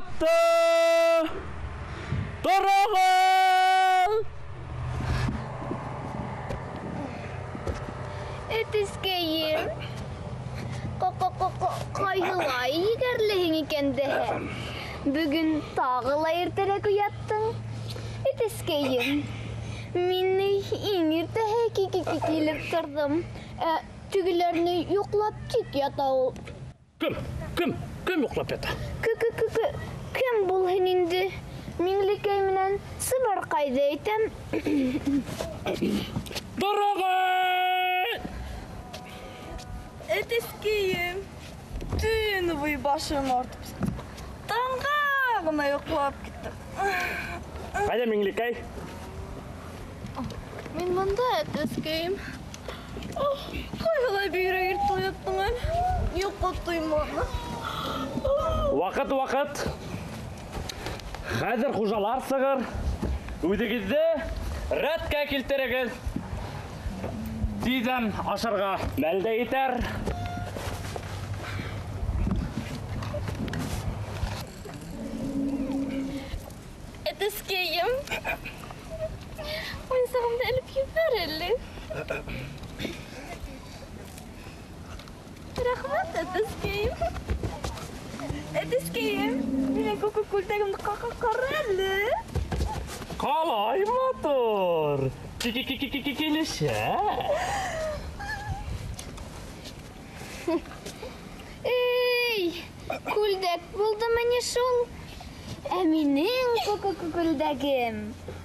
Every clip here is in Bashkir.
Уятты! Тороғоҙ! Әтәскәйем, ҡайһылай егәрлеһең икән дәһә. Бөгөн тағы ла иртәрәк уяттың. Әтәскәйем, мин иң иртәһе килеп торҙом. Ә тегеләрне йоҡлап тик ята ул. Кем? Кем? Кем йоҡлап ята? Кем булһын инде? Миңлекәй менән Сыбарҡайҙы әйтәм. Тороғоҙ! Әтәскәйем, төнө буйы башым ауыртып, таңға ғына йоҡлап киттем. Ҡайҙа Миңлекәй? Мин бында, әтәскәйем. Ҡайһылай бигерәк иртә уяттың әле. Йоҡо туйманы. Ваҡыт, ваҡыт. Хәҙер хужалар сығыр. Үҙегеҙҙе рәткә килтерегеҙ. Тиҙҙән ашарға мәл дә етәр. Әтәскәйем, уйынсығымды элеп ебәр әле. Рәхмәт, әтәскәйем. Әтәскәйем, минең күлдәгемде ҡара әле. Ҡалай матур. Килешә. Эй, күлдәк булдымы ни шул? Ә минең күлдәгем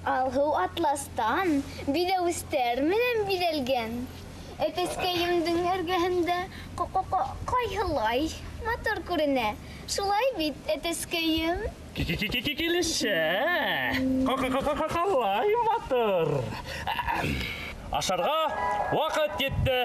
алһыу атластан биҙәүестәр менән биҙәлгән. Әтәскәйемдең эргәһендә ҡайһылай матур күренә. Шулай бит, әтәскәйем? Килешә. Ҡалай матур. Ашарға ваҡыт етте.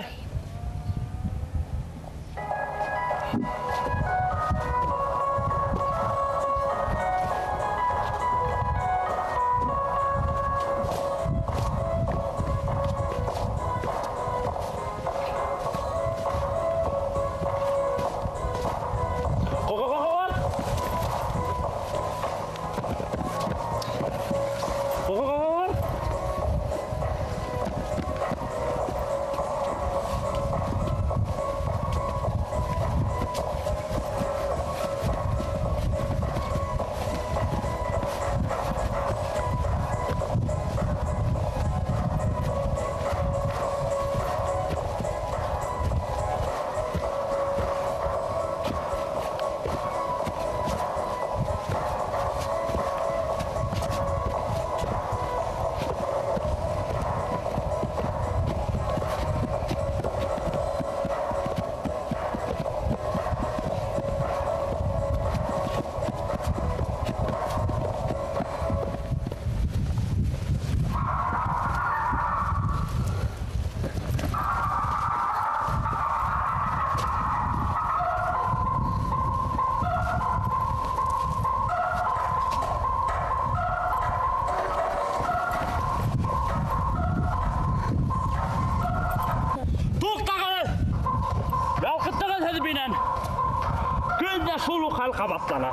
Ҡабатлана.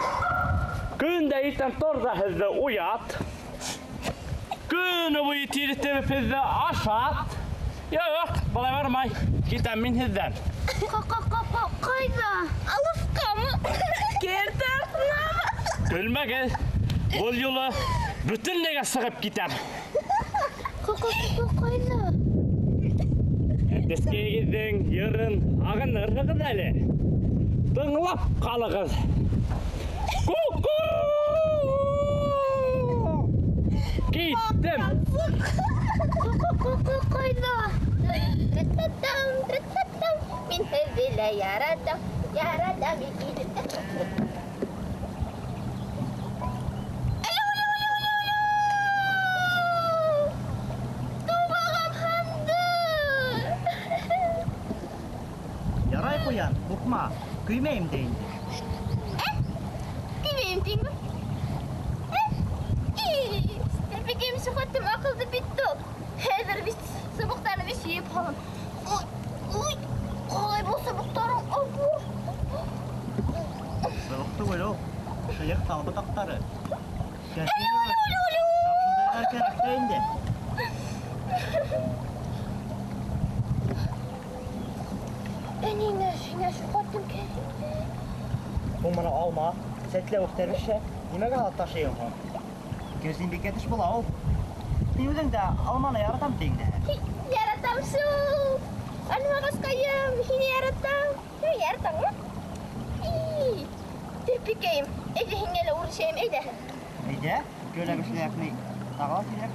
Көн дә иртән тор ҙа һеҙҙе уят. Көнө буйы тиретеп һеҙҙе ашат. Юҡ, былай бармай. Китәм мин һеҙҙән. Ҡайҙа? Алыҫҡамы? Кәртә артынамы? Көлмәгеҙ. Был юлы бөтөнләйгә сығып китәм. Ҡайҙа? Әтәскәйегеҙҙең йырын һағынырһығыҙ әле. Тыңлап ҡалығыҙ. Ку-ку! Киттем. Ҡайҙа? Мин һеҙҙе лә яратам, яратам Тубағым һынды. Ярай, ҡуян, ҡурҡма, көймәйем дә инде. Көймәйем тиңме? Терпекәйем шуҡаттым, аҡылды бит топ. Хәҙер бит сыбыҡтарны бит йыйып һалам. Ой, ой, ҡалай был сыбыҡтарың ауыр. Сыбыҡ түгел ул, Шыйыҡ тал ботаҡтары. Шундайҙар кәрәк тә инде. Әнинә, һиңә шул ҡатын кәрәк. Һуң бына алма, сәтләүектәр бешә. Нимәгә һалып ташыйың һуң? Кәрзин бик әтәс була ул. Һин үҙең дә алманы яратам тиң дә. Яратам шул. Алмағасҡайым, һине яратам. Һин яратаңмы? Терпекәйем, әйҙә һиңә лә үрешәйем, әйҙә. Әйҙә, икәүләп эшләйек ни. Тағы ла тиҙерәк.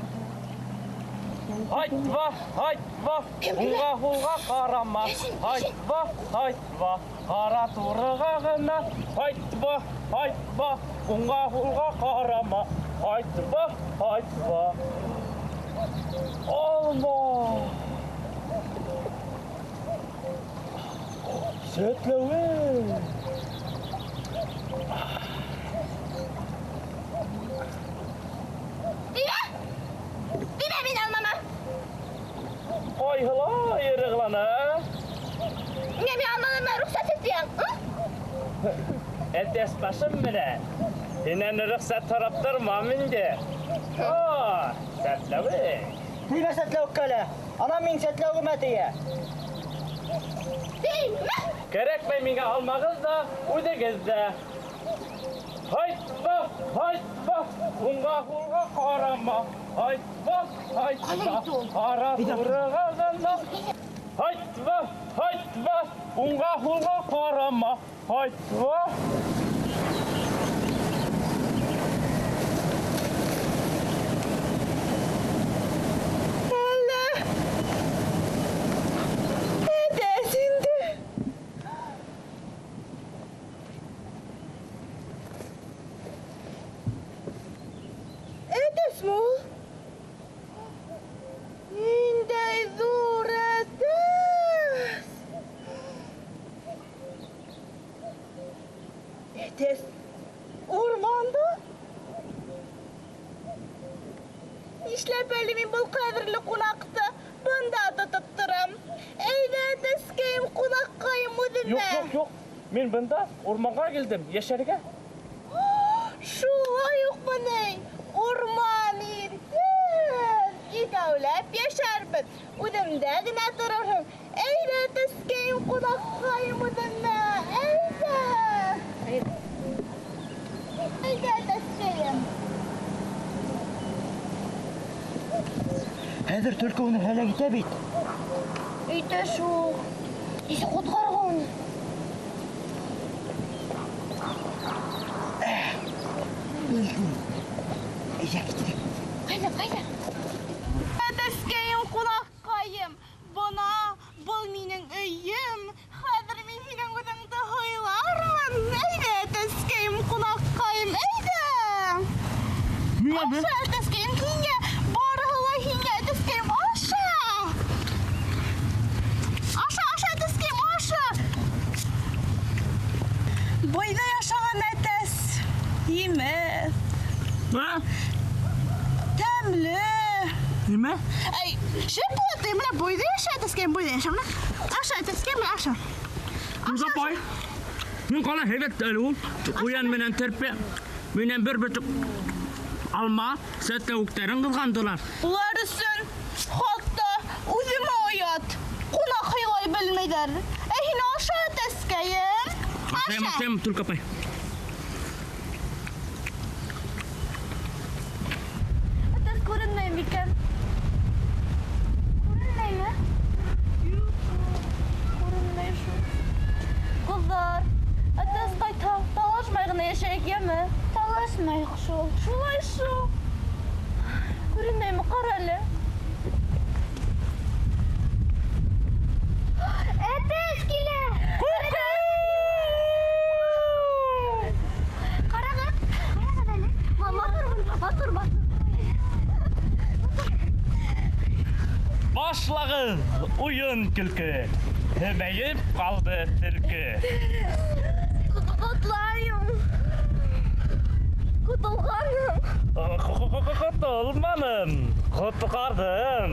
Һайтва, һайтва, уңға һулға ҡарама. Һайтва, һайтва, ҡара турыға ғына. Һайтва, һайтва, уңға һулға ҡарама. Һайтва, һайтва. Алма. Сәтләүек. Тимә! Тимә мин алмама! Ҡайһылай йырығлана? Ниңә мин алманыма рөхсәт итәң? Әтәс башым менән. Һинән рөхсәт һорап тормам инде. Сәтләүек. Теймә сәтләүеккә лә. Ана мин сәтләүегемә тейә. Теймә! Кәрәкмәй миңә алмағыҙ ҙа, үҙегеҙ ҙә. Һайтва, һайтва, уңға һулға ҡарама. Һайтва, һайтва, ҡара турыға ғына. Һайтва, һайтва, уңға һулға ҡарама. Һайтва. Әллә әтәс инде. Әтәсме ул? Ниндәй ҙур әтәс! Әтәс урманда? Нишләп әле мин был ҡәҙерле ҡунаҡты бында тотоп торам? Әйҙә, әтәскәйем, ҡунаҡҡайым үҙемә. Юҡ, юҡ, юҡ. Мин бында урманға килдем, йәшәргә. Шулай уҡмы ни? Урман иркен. Икәүләп йәшәрбеҙ. Үҙемдә генә торорһоң. Әйҙә, әтәскәйем, ҡунаҡҡайым үҙемә. Әйҙә. Әйҙә, әтәскәйем. Хәҙер төлкө уны һәләк итә бит. Итә шул. Нисек ҡотҡарырға уны? Белдем. Әйҙә, китәйек. Ҡайҙа, ҡайҙа? Әтәскәйем, ҡунаҡҡайым. Бына был минең өйөм. Хәҙер мин һинең үҙеңде һыйлармын. Әйҙә, әтәскәйем, ҡунаҡҡайым, әйҙә. Ниңә? Аша, әтәскәйем, һиңә. Барыһы ла һиңә, әтәскәйем, аша. Аша, аша, әтәскәйем, аша. Бойҙай ашаған әтәс имеҙ. Ә? Тәмле. Нимә? Эй, шәп була ти, бына бойҙай аша, әтәскәйем, бойҙай аша, бына. Аша, әтәскәйем, бына аша. Мурза апай, мин ҡалай һәйбәт әле ул. Ҡуян менән терпе, минән бер бөтөк алма, сәтләүектәрен ҡыҙғандылар. Улар өсөн хатта үҙемә оят. Ҡунаҡ һыйлай белмәйҙәр. Ә һин аша, әтәскәйем. Ашайым, Аша. ашайым, Төлкө апай. Әтәс күренмәй микән? Күренмәйме? Юҡ, күренмәй шул. Ҡыҙҙар, әтәс ҡайтһа, талашмай ғына йәшәйек, йәме? Талашмайыҡ шул. Шулай шул. Күренмәйме? Ҡара әле. Әтәс килә! Ҡарағыҙ, ҡарағыҙ әле. Матур, матур, матур. Башлағыҙ уйын көлкө. Һемәйеп ҡалды төлкө. Ҡотлайым. Ҡотолғаным. Ҡотолманым. Ҡотҡарҙым.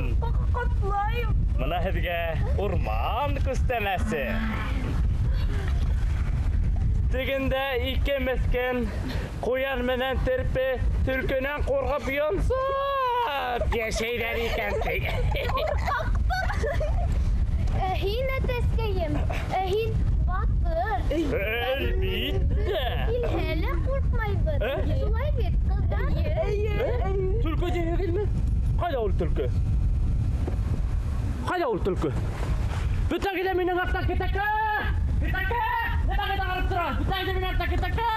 Ҡотлайым. Бына һеҙгә урман күстәнәсе. Тегендә ике меҫкен Ҡуян менән терпе төлкөнән ҡурҡып йонсоп йәшәйҙәр икән. Ҡурҡаҡтар. Ә һин, әтәскәйем, ә һин батыр. Әлбиттә. Килһә лә ҡурҡмайбыҙ. Шулай бит, ҡыҙҙар? Эйе. Төлкө тиһегеҙме? Ҡайҙа ул төлкө? Ҡайҙа ул төлкө? Бөтәгеҙ ҙә минең арттан китәкә! Китәкә! Нимә ҡайҙа ҡарап тора? Бөтәгеҙ ҙә минең арттан китәкә!